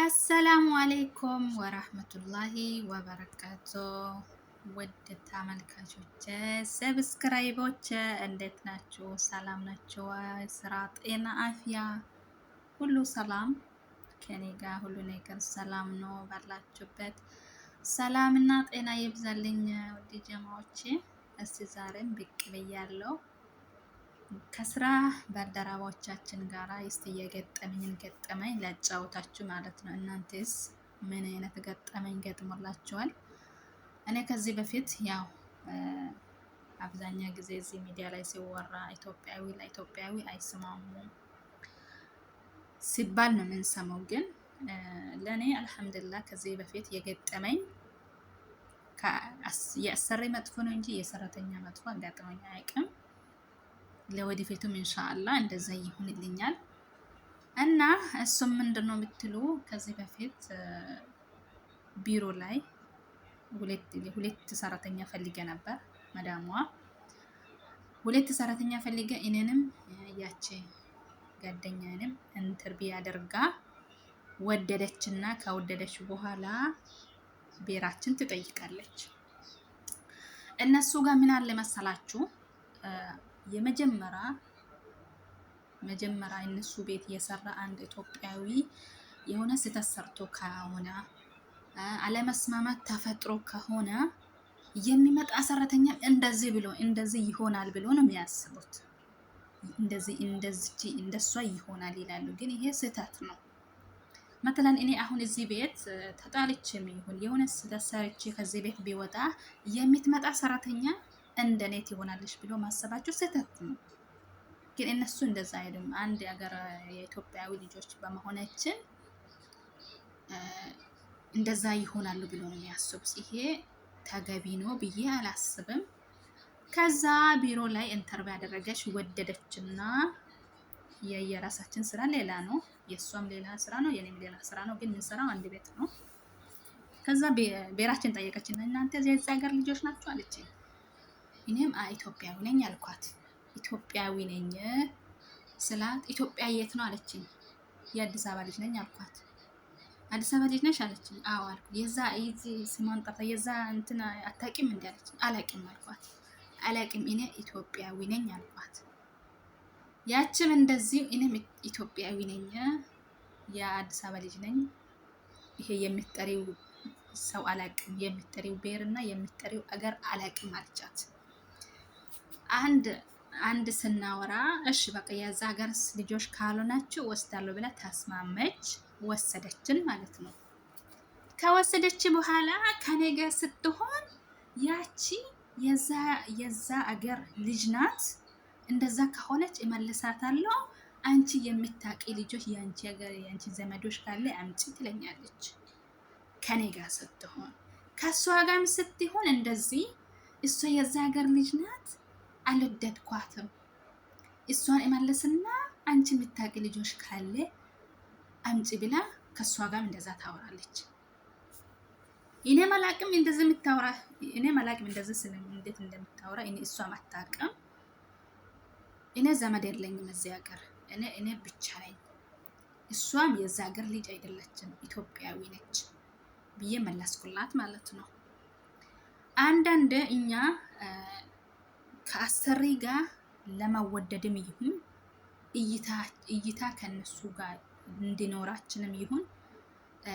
السلام عليكم ورحمة الله وبركاته። ውድ ተመልካቾች፣ subscribe ኦች፣ እንዴት ናችሁ? ሰላም ናችሁ? ስራ፣ ጤና፣ አፍያ ሁሉ ሰላም? ከኔ ጋር ሁሉ ነገር ሰላም ነው። ባላችሁበት ሰላምና ጤና ይብዛልኝ። ውድ ጀማዎቼ፣ እስቲ ዛሬም ብቅ ብያለሁ። ከስራ ባልደረቦቻችን ጋራ እስቲ የገጠመኝን ገጠመኝ ላጫውታችሁ ማለት ነው። እናንተስ ምን አይነት ገጠመኝ ገጥሞላችኋል? እኔ ከዚህ በፊት ያው አብዛኛ ጊዜ እዚህ ሚዲያ ላይ ሲወራ ኢትዮጵያዊ ለኢትዮጵያዊ አይስማሙም ሲባል ነው የምንሰማው። ግን ለእኔ አልሐምዱሊላህ ከዚህ በፊት የገጠመኝ የአሰሪ መጥፎ ነው እንጂ የሰራተኛ መጥፎ አጋጥሞኝ አያውቅም። ለወደፊቱም ኢንሻአላህ እንደዛ ይሁንልኛል። እና እሱም ምንድን ነው የምትሉ፣ ከዚህ በፊት ቢሮ ላይ ሁለት ሰራተኛ ፈልገ ነበር መዳሟ። ሁለት ሰራተኛ ፈልገ እኔንም ያቺ ጓደኛዬንም interview አድርጋ ወደደችና ከወደደች በኋላ ብሔራችን ትጠይቃለች። እነሱ ጋር ምን አለ መሰላችሁ? የመጀመሪያ መጀመሪያ እነሱ ቤት የሰራ አንድ ኢትዮጵያዊ የሆነ ስህተት ሰርቶ ከሆነ፣ አለመስማማት ተፈጥሮ ከሆነ፣ የሚመጣ ሰራተኛ እንደዚህ ብሎ እንደዚህ ይሆናል ብሎ ነው የሚያስቡት። እንደዚህ እንደዚች እንደሷ ይሆናል ይላሉ። ግን ይሄ ስህተት ነው። مثلا እኔ አሁን እዚህ ቤት ተጣልቼም ይሁን የሆነ ስህተት ሰርቼ ከዚህ ቤት ቢወጣ የምትመጣ ሰራተኛ እንደኔ ትሆናለች ብሎ ማሰባቸው ስህተት ነው። ግን እነሱ እንደዛ አይሉም። አንድ ሀገር የኢትዮጵያዊ ልጆች በመሆናችን እንደዛ ይሆናሉ ብሎ ነው የሚያስቡት። ይሄ ተገቢ ነው ብዬ አላስብም። ከዛ ቢሮ ላይ interview ያደረገች ወደደችና የየራሳችን ስራ ሌላ ነው፣ የእሷም ሌላ ስራ ነው፣ የኔም ሌላ ስራ ነው። ግን የምንሰራው አንድ ቤት ነው። ከዛ ብሔራችን ጠየቀችና እናንተ የዚህ ሀገር ልጆች ናቸው አለችኝ። እኔም ኢትዮጵያዊ ነኝ አልኳት። ኢትዮጵያዊ ነኝ ስላት ኢትዮጵያ የት ነው አለችኝ። የአዲስ አበባ ልጅ ነኝ አልኳት። አዲስ አበባ ልጅ ነሽ አለችኝ። አዎ አልኩ። የዛ ስሟን ጠርታ የዛ እንትን አታውቂም እንዲ አለችኝ። አላውቅም አልኳት። አላውቅም፣ እኔ ኢትዮጵያዊ ነኝ አልኳት። ያችም እንደዚሁ እኔም ኢትዮጵያዊ ነኝ፣ የአዲስ አበባ ልጅ ነኝ። ይሄ የምትጠሪው ሰው አላውቅም፣ የምትጠሪው ብሔር እና የምትጠሪው አገር አላውቅም አለቻት። አንድ አንድ ስናወራ እሺ በቃ የዛ ሀገር ልጆች ካልሆናችሁ ወስዳለሁ ብላ ታስማመች፣ ወሰደችን ማለት ነው። ከወሰደች በኋላ ከኔ ጋር ስትሆን ያቺ የዛ አገር ልጅ ናት። እንደዛ ከሆነች እመልሳታለሁ። አንቺ የምታውቂ ልጆች፣ የአንቺ ሀገር የአንቺ ዘመዶች ካለ አምጪ ትለኛለች። ከኔ ጋር ስትሆን፣ ከእሷ ጋርም ስትሆን እንደዚህ እሷ የዛ ሀገር ልጅ ናት፣ አልወደድኳትም። እሷን እመልስና አንቺ የምታውቂ ልጆች ካለ አምጪ ብላ ከእሷ ጋርም እንደዛ ታወራለች። እኔ መላቅም እንደዚህ የምታወራ፣ እኔ መላቅም እንደዚህ ስለ እንዴት እንደምታወራ እኔ እሷም አታውቅም። እኔ ዘመድ የለኝም እዚህ ሀገር፣ እኔ ብቻ ነኝ። እሷም የዛ ሀገር ልጅ አይደለችም፣ ኢትዮጵያዊ ነች ብዬ መለስኩላት ማለት ነው። አንዳንድ እኛ ከአሰሪ ጋር ለመወደድም ይሁን እይታ ከነሱ ጋር እንዲኖራችንም ይሁን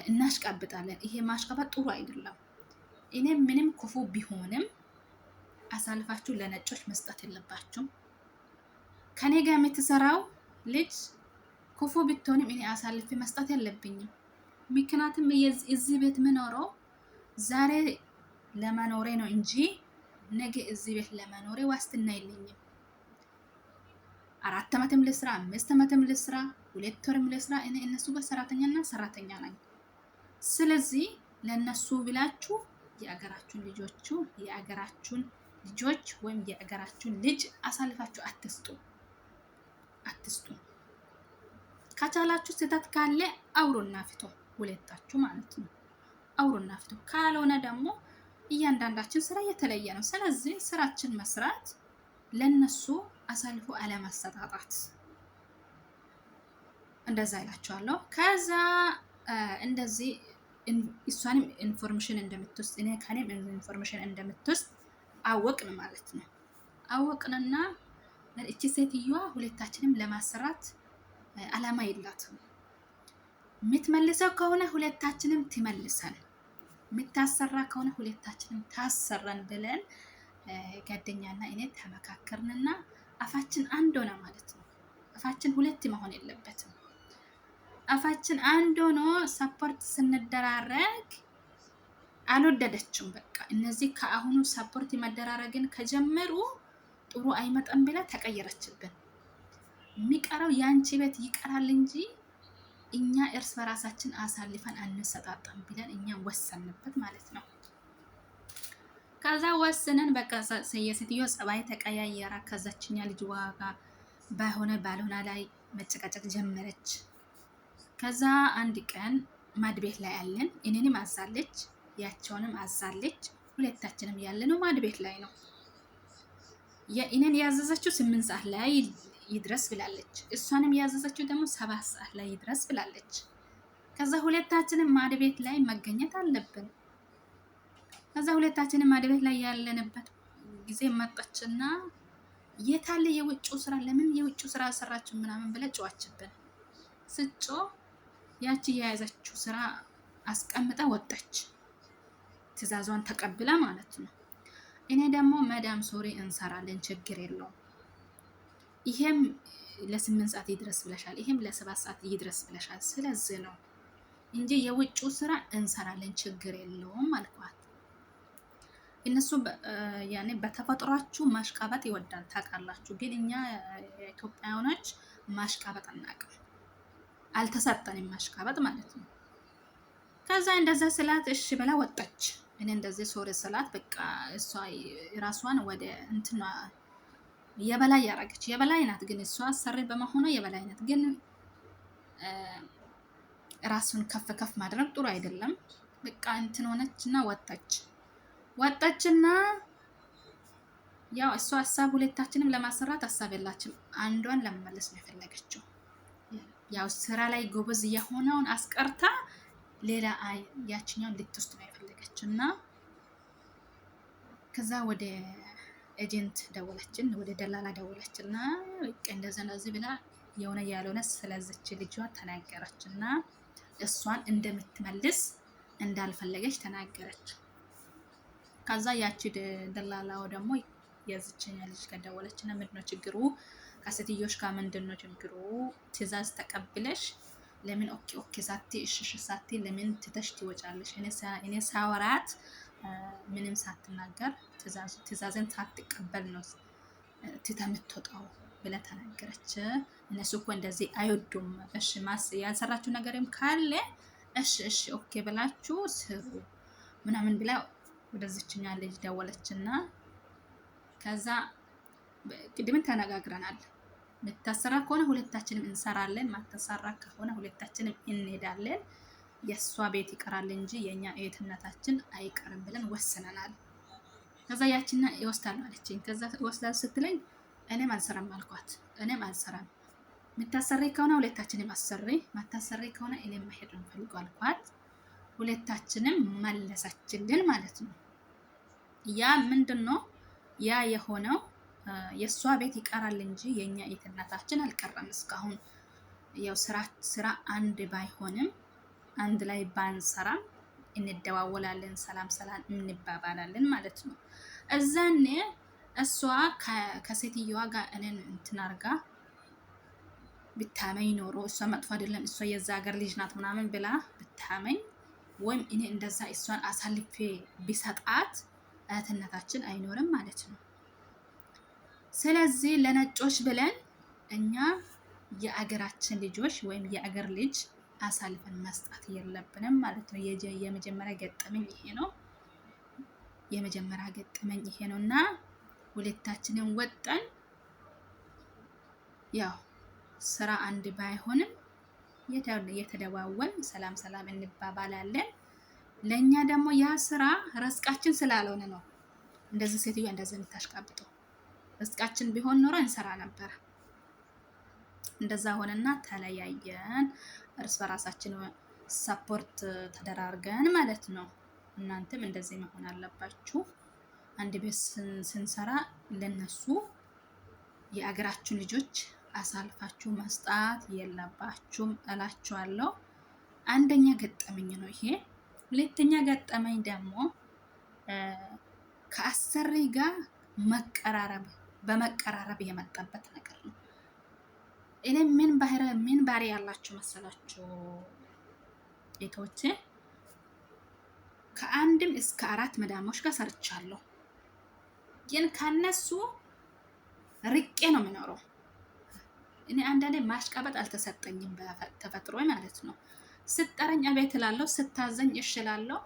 እናሽቃብጣለን። ይሄ ማሽቃበጥ ጥሩ አይደለም። እኔ ምንም ክፉ ቢሆንም አሳልፋችሁ ለነጮች መስጠት የለባችሁም። ከኔ ጋር የምትሰራው ልጅ ክፉ ብትሆንም እኔ አሳልፌ መስጠት የለብኝም። ምክንያቱም እዚህ ቤት ምኖረው ዛሬ ለመኖሬ ነው እንጂ ነገ እዚህ ቤት ለመኖሬ ዋስትና የለኝም። 4 ዓመትም ልስራ፣ 5 ዓመትም ልስራ፣ 2 ወርም ልስራ፣ እኔ እነሱ ጋር ሰራተኛና ሰራተኛ ነኝ። ስለዚህ ለእነሱ ብላችሁ የአገራችሁን ልጆቹ የአገራችሁን ልጆች ወይም የአገራችሁን ልጅ አሳልፋችሁ አትስጡ፣ አትስጡ። ከቻላችሁ ስህተት ካለ አውሩና ፍቱ፣ ሁለታችሁ ማለት ነው። አውሩና ፍቱ። ካልሆነ ደግሞ እያንዳንዳችን ስራ የተለየ ነው። ስለዚህ ስራችን መስራት፣ ለነሱ አሳልፎ አለማሰጣጣት፣ እንደዛ ይላቸዋለሁ። ከዛ እንደዚህ እሷንም information እንደምትወስድ እኔ ከኔም information እንደምትወስድ አወቅን ማለት ነው። አወቅንና እቺ ሴትዮዋ ሁለታችንም ለማሰራት አላማ የላትም። የምትመልሰው ከሆነ ሁለታችንም ትመልሰን፣ የምታሰራ ከሆነ ሁለታችንም ታሰራን ብለን ጓደኛና እኔ ተመካከርንና አፋችን አንድ ሆነ ማለት ነው። አፋችን ሁለት መሆን የለበትም። አፋችን አንድ ሆኖ support ስንደራረግ አልወደደችም። በቃ እነዚህ ከአሁኑ support መደራረግን ከጀመሩ ጥሩ አይመጣም ብላ ተቀየረችብን። የሚቀረው የአንቺ ቤት ይቀራል እንጂ እኛ እርስ በራሳችን አሳልፈን አንሰጣጣም ብለን እኛ ወሰንበት ማለት ነው። ከዛ ወስነን በቃ የሴትዮ ጸባይ ተቀያየራ። ከዛችኛ ልጅ ዋጋ ባይሆነ ባልሆነ ላይ መጨቃጨቅ ጀመረች። ከዛ አንድ ቀን ማድቤት ላይ አለን። እኔንም አዛለች፣ ያቸውንም አዛለች። ሁለታችንም ያለነው ማድቤት ላይ ነው። እኔን ያዘዘችው 8 ሰዓት ላይ ይድረስ ብላለች። እሷንም ያዘዘችው ደግሞ 7 ሰዓት ላይ ይድረስ ብላለች። ከዛ ሁለታችንም ማድቤት ላይ መገኘት አለብን። ከዛ ሁለታችንም ማድቤት ላይ ያለንበት ጊዜ መጣችና የታለ የውጭው ስራ፣ ለምን የውጭው ስራ አልሰራችሁ ምናምን ብለ ጨዋችብን። ስጮ ያቺ የያዘችው ስራ አስቀምጣ ወጣች። ትዕዛዟን ተቀብላ ማለት ነው። እኔ ደግሞ madam sorry እንሰራለን፣ ችግር የለውም፣ ይሄም ለ8 ሰዓት ይድረስ ብለሻል፣ ይሄም ለ7 ሰዓት ይድረስ ብለሻል። ስለዚህ ነው እንጂ የውጭው ስራ እንሰራለን፣ ችግር የለውም አልኳት። እነሱ ያኔ በተፈጥሯችሁ ማሽቃበጥ ይወዳል ታውቃላችሁ። ግን እኛ ኢትዮጵያውያኖች ማሽቃበጥ አናውቅም፣ አልተሰጠንም ማሽቃበጥ ማለት ነው። ከዛ እንደዛ ስላት እሺ ብላ ወጣች። እኔ እንደዚህ sorry ስላት በቃ እሷ ራሷን ወደ እንትና የበላይ ያደረገች፣ የበላይ ናት። ግን እሷ ሰሪ በመሆኗ የበላይ ናት። ግን ራሱን ከፍ ከፍ ማድረግ ጥሩ አይደለም። በቃ እንትን ሆነችና ወጣች። ወጣችና ያው እሷ ሀሳብ ሁለታችንም ለማሰራት ሀሳብ የላችም። አንዷን ለመመለስ ነው የፈለገችው። ያው ስራ ላይ ጎበዝ የሆነውን አስቀርታ ሌላ አይ ያችኛውን ልትወስድ ነው የፈለገችው። እና ከዛ ወደ agent ደወለችን፣ ወደ ደላላ ደወለች እና በቃ እንደዚህ እንደዚህ ብላ የሆነ ያልሆነ ስለዚች ልጇ ተናገረች እና እሷን እንደምትመልስ እንዳልፈለገች ተናገረች። ከዛ ያቺ ደላላው ደግሞ የዚችኛ ልጅ ከደወለች እና ምንድነው ችግሩ? ከሴትዮሽ ጋር ምንድነው ችግሩ? ትዕዛዝ ተቀብለሽ ለምን okay okay ሳቲ እሽሽ ሳቲ ለምን ትተሽ ትወጫለሽ? እኔ ሳወራት ምንም ሳትናገር ትዕዛዝን ሳትቀበል ነው ትተ የምትወጣው ብለ ተናገረች። እነሱ እኮ እንደዚህ አይወዱም። እሺ ማስ ያልሰራችሁ ነገርም ካለ እሺ እሺ okay ብላችሁ ስሩ ምናምን ብላ ወደዚችኛ ልጅ ደወለችና ከዛ ቅድምን ተነጋግረናል። የምታሰራ ከሆነ ሁለታችንም እንሰራለን፣ ማተሰራ ከሆነ ሁለታችንም እንሄዳለን። የእሷ ቤት ይቀራል እንጂ የእኛ እህትነታችን አይቀርም ብለን ወስነናል። ከዛ ያችና ይወስዳል አለችኝ። ከዛ ይወስዳል ስትለኝ እኔም አልሰራም አልኳት። እኔም አልሰራም፣ የምታሰሪ ከሆነ ሁለታችንም አሰሪ፣ ማታሰሪ ከሆነ እኔም መሄድ ነው የምፈልገው አልኳት። ሁለታችንም መለሰችልን ማለት ነው። ያ ምንድን ነው ያ የሆነው? የእሷ ቤት ይቀራል እንጂ የእኛ እህትነታችን አልቀረም እስካሁን። ያው ስራ አንድ ባይሆንም አንድ ላይ ባንሰራም እንደዋወላለን፣ ሰላም ሰላም እንባባላለን ማለት ነው። እዛኔ እሷ ከሴትየዋ ጋር እኔን እንትን አድርጋ ብታመኝ ኖሮ እሷ መጥፎ አይደለም እሷ የዛ ሀገር ልጅ ናት ምናምን ብላ ብታመኝ ወይም እኔ እንደዛ እሷን አሳልፌ ቢሰጣት እህትነታችን አይኖርም ማለት ነው። ስለዚህ ለነጮች ብለን እኛ የአገራችን ልጆች ወይም የአገር ልጅ አሳልፈን መስጣት የለብንም ማለት ነው። የመጀመሪያ ገጠመኝ ይሄ ነው። የመጀመሪያ ገጠመኝ ይሄ ነው እና ሁለታችንን ወጠን ያው ስራ አንድ ባይሆንም የተደዋወን ሰላም ሰላም እንባባላለን። ለእኛ ደግሞ ያ ስራ ረስቃችን ስላልሆነ ነው እንደዚህ ሴትዮዋ እንደዚህ የምታሽቃብጠው። ረስቃችን ቢሆን ኖሮ እንሰራ ነበረ። እንደዛ ሆነና ተለያየን። እርስ በራሳችን Support ተደራርገን ማለት ነው። እናንተም እንደዚህ መሆን አለባችሁ። አንድ ቤት ስንሰራ ለነሱ የአገራችሁን ልጆች አሳልፋችሁ መስጣት የለባችሁም እላችኋለሁ። አንደኛ ገጠመኝ ነው ይሄ። ሁለተኛ ገጠመኝ ደግሞ ከአሰሪ ጋር መቀራረብ በመቀራረብ የመጣበት ነገር ነው። እኔ ምን ባህሪ ያላችሁ መሰላችሁ ቤቶቼ? ከአንድም እስከ አራት መዳሞች ጋር ሰርቻለሁ። ግን ከነሱ ርቄ ነው የምኖረው። እኔ አንዳንዴ ማሽቃበጥ አልተሰጠኝም በተፈጥሮ ማለት ነው። ስጠረኝ አቤት እላለሁ፣ ስታዘኝ እሺ እላለሁ።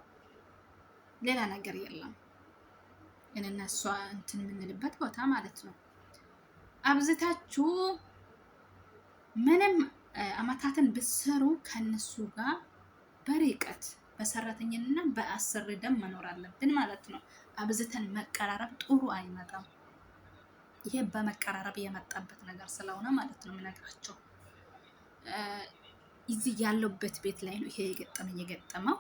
ሌላ ነገር የለም። እኔና እሷ እንትን የምንልበት ቦታ ማለት ነው። አብዝታችሁ ምንም አመታትን ብትሰሩ ከነሱ ጋር በርቀት በሰራተኝና በአሰሪ ደም መኖር አለብን ማለት ነው። አብዝተን መቀራረብ ጥሩ አይመጣም። ይሄ በመቀራረብ የመጣበት ነገር ስለሆነ ማለት ነው የምነግራቸው። እዚህ ያለበት ቤት ላይ ነው ይሄ የገጠመኝ የገጠመው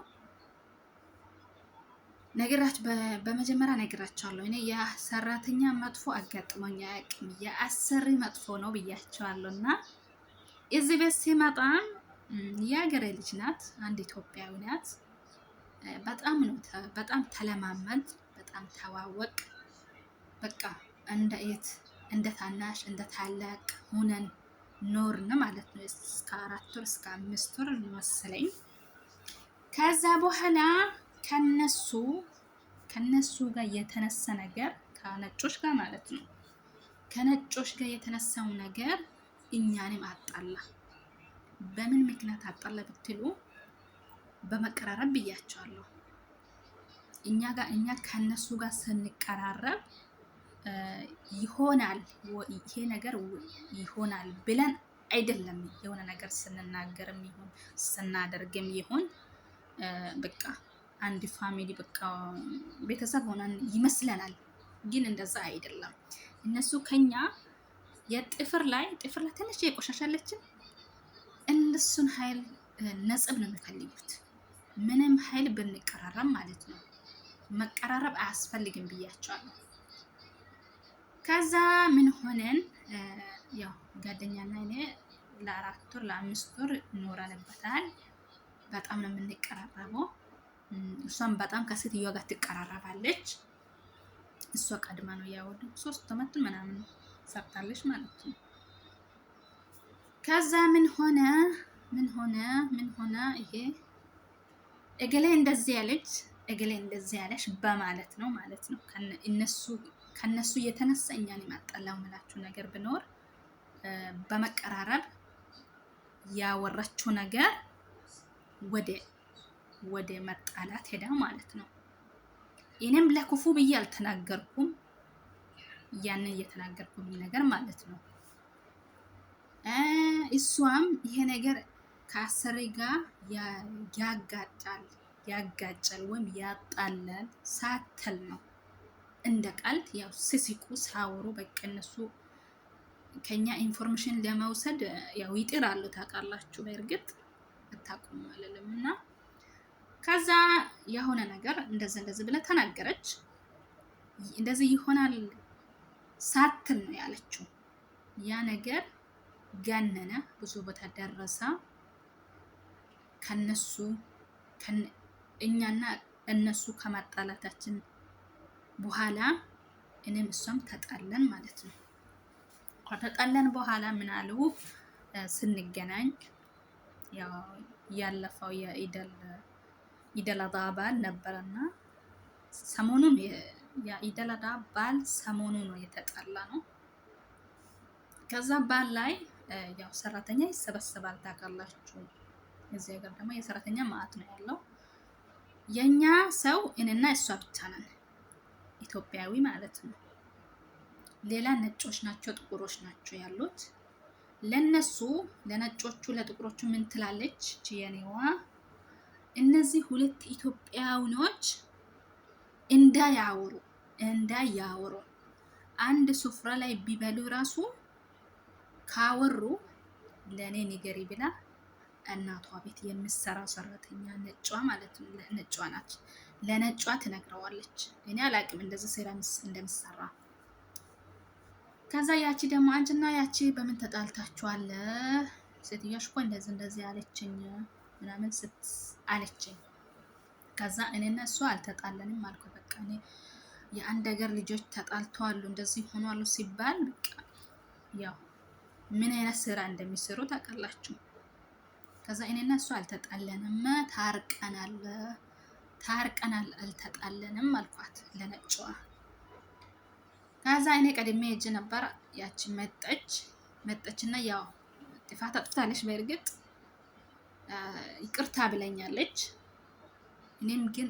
ነገራችሁ። በመጀመሪያ ነግራቸዋለሁ። እኔ የሰራተኛ መጥፎ አጋጥሞኝ አያውቅም። የአሰሪ መጥፎ ነው ብያቸዋለሁ። እና እዚህ ቤት ሲመጣ የሀገሬ ልጅ ናት፣ አንድ ኢትዮጵያዊ ናት። በጣም ነው በጣም ተለማመድ፣ በጣም ተዋወቅ። በቃ እንደ የት እንደ ታናሽ እንደ ታላቅ ሁነን ኖርን ማለት ነው። እስከ 4 ወር እስከ 5 ወር መሰለኝ። ከዛ በኋላ ከነሱ ጋር የተነሳ ነገር፣ ከነጮች ጋር ማለት ነው። ከነጮች ጋር የተነሳው ነገር እኛንም አጣላ። በምን ምክንያት አጣላ ብትሉ በመቀራረብ ብያቸዋለሁ። እኛ ከነሱ ጋር ስንቀራረብ ይሆናል ይሄ ነገር ይሆናል ብለን አይደለም። የሆነ ነገር ስንናገርም ይሁን ስናደርግም ይሁን በቃ አንድ family፣ በቃ ቤተሰብ ሆነን ይመስለናል፣ ግን እንደዛ አይደለም። እነሱ ከኛ የጥፍር ላይ ጥፍር ላይ ትንሽ የቆሻሻ አለችን፣ እነሱን ኃይል ነጽብ ነው የሚፈልጉት። ምንም ኃይል ብንቀራረብ ማለት ነው። መቀራረብ አያስፈልግም ብያቸዋለሁ። ከዛ ምን ሆነን፣ ያው ጓደኛና እኔ ለ4 ወር ለ5 ወር ኖረንበታል። በጣም ነው የምንቀራረበው። እሷም በጣም ከሴትዮዋ ጋር ትቀራረባለች። እሷ ቀድማ ነው ያው 3 አመት ምናምን ሰርታለች ማለት ነው። ከዛ ምን ሆነ ምን ሆነ ምን ሆነ፣ ይሄ እገሌ እንደዚህ ያለች፣ እገሌ እንደዚህ ያለች በማለት ነው ማለት ነው። እነሱ ከነሱ የተነሳ እኛን የማጣላው ምላችሁ ነገር ብኖር በመቀራረብ ያወራችው ነገር ወደ መጣላት ሄዳ ማለት ነው። እኔም ለክፉ ብዬ አልተናገርኩም፣ ያንን እየተናገርኩኝ ነገር ማለት ነው። እሷም ይሄ ነገር ከአሰሪ ጋር ያጋጫል ያጋጫል ወይም ያጣላል ሳትል ነው እንደ ቀልድ ያው ሲስቁ ሳወሩ፣ በቃ እነሱ ከኛ information ለመውሰድ ያው ይጥራሉ፣ ታውቃላችሁ። በእርግጥ አታውቁም አልልም። እና ከዛ የሆነ ነገር እንደዚህ እንደዚህ ብለ ተናገረች። እንደዚህ ይሆናል ሳትል ነው ያለችው። ያ ነገር ገነነ፣ ብዙ ቦታ ደረሰ። ከነሱ እኛና እነሱ ከማጣላታችን በኋላ እኔም እሷም ተጣለን ማለት ነው። ከተጣለን በኋላ ምን አሉ፣ ስንገናኝ ያው ያለፈው የኢደል አድሃ በዓል ነበረና ሰሞኑን የኢደል አድሃ በዓል ሰሞኑ ነው የተጣላ ነው። ከዛ በዓል ላይ ያው ሰራተኛ ይሰበሰባል ታውቃላችሁ። እዚህ ሀገር ደግሞ የሰራተኛ ማዕት ነው ያለው። የኛ ሰው እኔና እሷ ብቻ ነን፣ ኢትዮጵያዊ ማለት ነው። ሌላ ነጮች ናቸው፣ ጥቁሮች ናቸው ያሉት። ለነሱ ለነጮቹ ለጥቁሮቹ ምን ትላለች የኔዋ? እነዚህ ሁለት ኢትዮጵያውያኖች እንዳያወሩ እንዳያወሩ፣ አንድ ሱፍራ ላይ ቢበሉ ራሱ ካወሩ ለእኔ ንገሪ ብላ እናቷ ቤት የምትሰራ ሰራተኛ ነጯ ማለት ነው፣ ነጯ ናት። ለነጯ ትነግረዋለች። እኔ አላቅም እንደዚህ ስራ እንደምሰራ። ከዛ ያቺ ደግሞ አንቺና ያቺ በምን ተጣልታችኋል? ሴትዮሽ እኮ እንደዚህ እንደዚህ አለችኝ ምናምን ስት አለችኝ። ከዛ እኔና እሷ አልተጣለንም አልኩ። በቃ እኔ የአንድ ሀገር ልጆች ተጣልተዋሉ እንደዚህ ሆኗሉ ሲባል በቃ ያው ምን አይነት ስራ እንደሚሰሩ ታውቃላችሁ። ከዛ እኔና እሷ አልተጣለንም፣ ታርቀናል፣ ታርቀናል፣ አልተጣለንም አልኳት ለነጭዋ። ከዛ እኔ ቀድሜ ሄጄ ነበር። ያቺ መጠችና ያው ጥፋት አጥፍታለች። በእርግጥ ይቅርታ ብለኛለች። እኔም ግን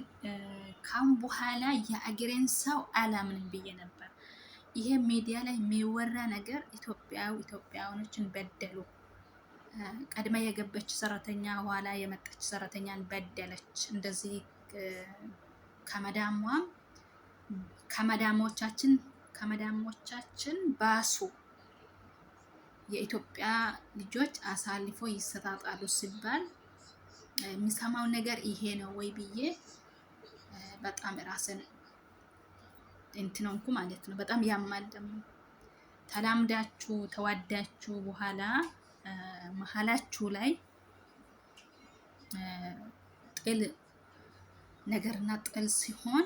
ካሁን በኋላ የአገሬን ሰው አላምንም ብዬ ነበር። ይሄ ሚዲያ ላይ የሚወራ ነገር ኢትዮጵያውያኖችን በደሉ። ቀድማ የገበች ሰራተኛ ኋላ የመጣች ሰራተኛን በደለች። እንደዚህ ከመዳሟም ከመዳሞቻችን ባሱ የኢትዮጵያ ልጆች አሳልፎ ይሰጣጣሉ ሲባል የሚሰማው ነገር ይሄ ነው ወይ ብዬ በጣም ራስን እንትን ሆንኩ ማለት ነው። በጣም ያማል ደግሞ ተላምዳችሁ ተዋዳችሁ በኋላ መሀላችሁ ላይ ጥል ነገርና ጥል ሲሆን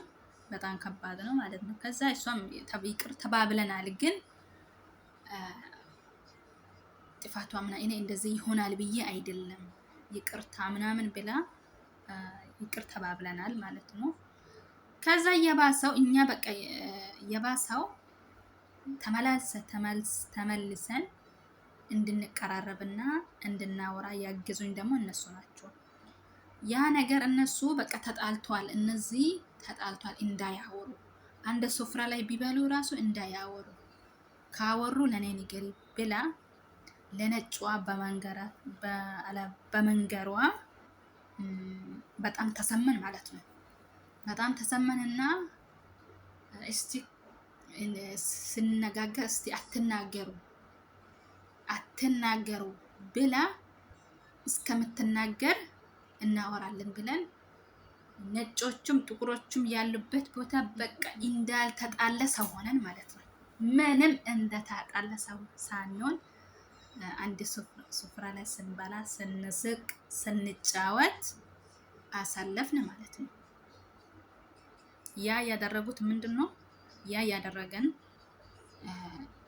በጣም ከባድ ነው ማለት ነው። ከዛ እሷም ይቅር ተባብለናል፣ ግን ጥፋቷ ምና እኔ እንደዚህ ይሆናል ብዬ አይደለም ይቅርታ ምናምን ብላ ይቅር ተባብለናል ማለት ነው። ከዛ የባሰው እኛ በቃ የባሰው ተመልሰን እንድንቀራረብና እንድናወራ ያገዙኝ ደግሞ እነሱ ናቸው። ያ ነገር እነሱ በቃ ተጣልተዋል፣ እነዚህ ተጣልተዋል እንዳያወሩ፣ አንድ ሶፍራ ላይ ቢበሉ ራሱ እንዳያወሩ፣ ካወሩ ለእኔ ንገሪ ብላ ለነጯ በመንገሯ በጣም ተሰመን ማለት ነው። በጣም ተሰመንና እስቲ ስንነጋገር እስቲ አትናገሩ አትናገሩ ብላ እስከምትናገር እናወራለን ብለን ነጮቹም ጥቁሮቹም ያሉበት ቦታ በቃ እንዳልተጣለ ሰው ሆነን ማለት ነው። ምንም እንደተጣለ ሰው ሳንሆን አንድ ሱፍራ ላይ ስንበላ፣ ስንስቅ፣ ስንጫወት አሳለፍን ማለት ነው። ያ ያደረጉት ምንድን ነው? ያ ያደረገን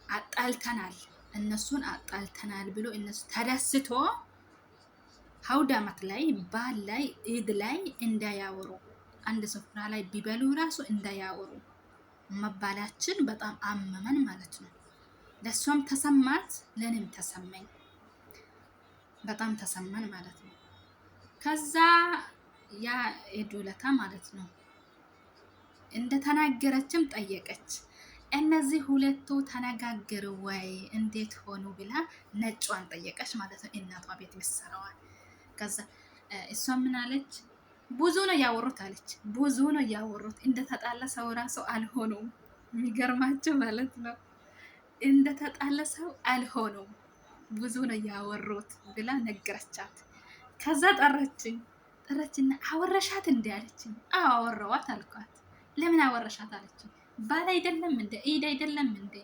አጣልተናል፣ እነሱን አጣልተናል ብሎ እነሱ ተደስቶ ሀውዳማት ላይ ባል ላይ ኢድ ላይ እንዳያወሩ፣ አንድ ስፍራ ላይ ቢበሉ ራሱ እንዳያወሩ መባላችን በጣም አመመን ማለት ነው። ለእሷም ተሰማት፣ ለእኔም ተሰማኝ። በጣም ተሰማን ማለት ነው። ከዛ ያ ሄዱ ለታ ማለት ነው እንደተናገረችም ጠየቀች። እነዚህ ሁለቱ ተነጋገሩ ወይ እንዴት ሆኑ ብላ ነጯን ጠየቀች ማለት ነው። እናቷ ቤት ምሰራዋል። ከዛ እሷ ምን አለች? ብዙ ነው ያወሩት አለች። ብዙ ነው ያወሩት፣ እንደተጣላ ሰው ራሱ አልሆኑም። የሚገርማቸው ማለት ነው እንደተጣላ ሰው አልሆኑም፣ ብዙ ነው ያወሩት ብላ ነገረቻት። ከዛ ጠረችኝ ጠረችና አወረሻት እንዲ አለችኝ። አዎ አወራዋት አልኳት። ለምን አወረሻት አለችኝ። ባል አይደለም እንደ ኢድ አይደለም እንደ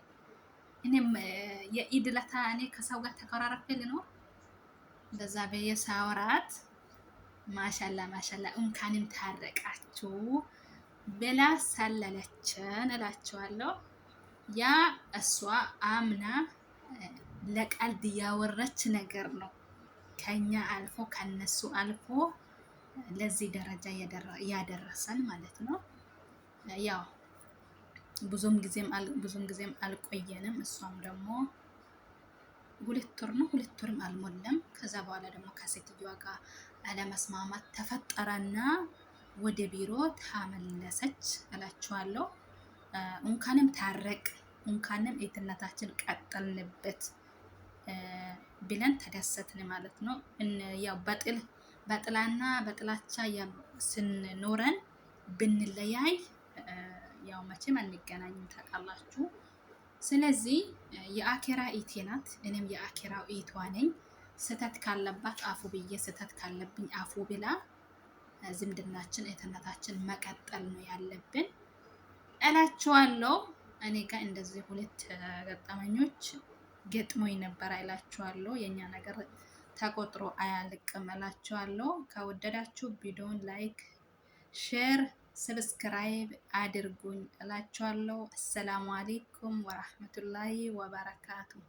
እኔም የኢድ ለታ እኔ ከሰው ጋር ተኮራረፌ ልኖር እንደዛ ብዬ ሳወራት ማሻላ ማሻላ እንኳንም ታረቃችሁ ብላ ሰለለችን እላችኋለሁ። ያ እሷ አምና ለቀልድ ያወረች ነገር ነው። ከኛ አልፎ ከነሱ አልፎ ለዚህ ደረጃ ያደረሰን ማለት ነው። ያው ብዙም ጊዜም አልቆየንም። እሷም ደግሞ 2 ወር ነው፣ 2 ወርም አልሞላም። ከዛ በኋላ ደግሞ ከሴትዮዋ ጋር አለመስማማት ተፈጠረና ወደ ቢሮ ተመለሰች እላችኋለሁ። እንኳንም ታረቅ እንኳንም እህትነታችን ቀጠልንበት ብለን ተደሰትን ማለት ነው። ያው በጥላና በጥላቻ ስንኖረን ብንለያይ ያው መቼም አንገናኝም ታውቃላችሁ። ስለዚህ የአኬራ ኢቴ ናት፣ እኔም የአኬራው ኢቷ ነኝ። ስህተት ካለባት አፉ ብዬ፣ ስህተት ካለብኝ አፉ ብላ ዝምድናችን እህትነታችን መቀጠል ነው ያለብን እላችኋለሁ። እኔ ጋር እንደዚህ ሁለት ገጠመኞች ገጥሞኝ ነበር እላችኋለሁ። የእኛ ነገር ተቆጥሮ አያልቅም እላችኋለሁ። ከወደዳችሁ ቪዲዮን like፣ share፣ subscribe አድርጉኝ እላችኋለሁ። السلام عليكم ورحمة الله وبركاته።